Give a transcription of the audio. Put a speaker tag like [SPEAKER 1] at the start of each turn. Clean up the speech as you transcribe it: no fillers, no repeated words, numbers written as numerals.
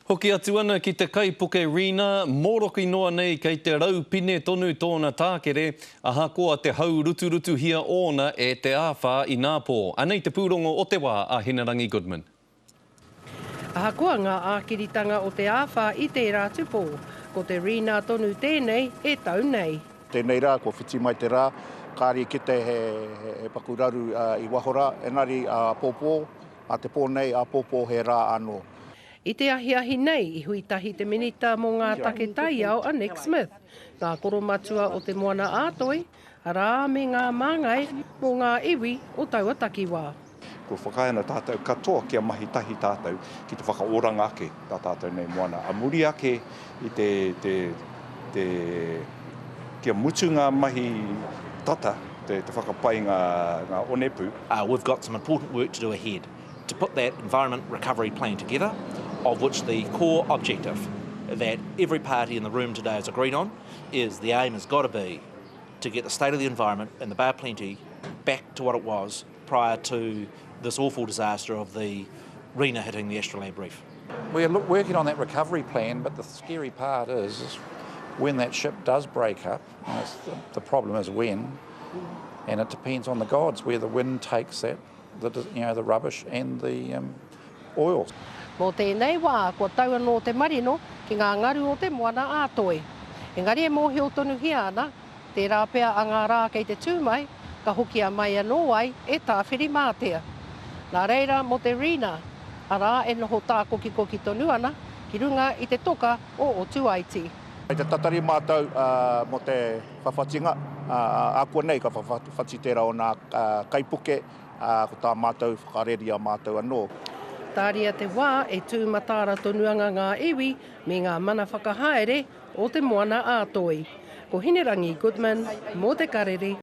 [SPEAKER 1] Hoki atu ana ki te kaipuke Rina, mōroki noa nei kei te raupine tonu tōna tākere, ahakoa te hauruturutuhia ōna e te āwhā inapō. Anei te pūrongo o te wā a Hinerangi Goodman.
[SPEAKER 2] Ahakoa ngā ākiritanga o te āwhā i tērā atu pō, ko te Rina tonu tēnei e tau nei.
[SPEAKER 3] Tēnei rā, kua whiti mai te rā, kāre i kite he paku raru i waho rā, engari āpōpō, ā te pō nei, āpōpō he rā anō.
[SPEAKER 2] I te ahiahi nei i hui tahi te Minita mō ngā Take Taiao a Nick Smith, ngā koromatua o Te Moana-a-Toi, arā, me ngā māngai mō ngā iwi o taua takiwā.
[SPEAKER 4] Kua whakaae ana tātou katoa kia mahi tahi tātou ki te whakaoranga ake tā tātou nei moana. A muri ake i te, te, te, kia mutu ngā mahi tata, te, te whakapai ngā, ngā onepū.
[SPEAKER 5] We've got some important work to do ahead. to put that environment recovery plan together, of which the core objective that every party in the room today has agreed on is the aim has got to be to get the state of the environment in the Bay of Plenty back to what it was prior to this awful disaster of the Rena hitting the Astrolabe Reef.
[SPEAKER 6] We're working on that recovery plan, but the scary part is, is when that ship does break up, and the, the problem is when, and it depends on the gods where the wind takes that the, you know, the rubbish and the um, oil.
[SPEAKER 2] Mō tēnei wā, kua tau anō te marino ki ngā ngaru o te moana ā-toi. Engari e mōhio tonuhia ana, tērā pea a ngā rā kei te tū mai, ka hokia mai anō ai e Tāwhirimātea. Nā reira mō te Rina, arā e noho tākokikoki tonu ana ki runga i te toka o Otuaiti.
[SPEAKER 3] Kei te tatari mātou mō te whawhatinga, ākuanei ka whawhati tērā o nā kaipuke, ā, ko tā mātou whakareri a mātou anō.
[SPEAKER 2] Tāria te wā e tū mataara tonu ana ngā iwi me ngā mana whakahaere o Te Moana-a-Toi. Ko Hinerangi Goodman mō Te Karere.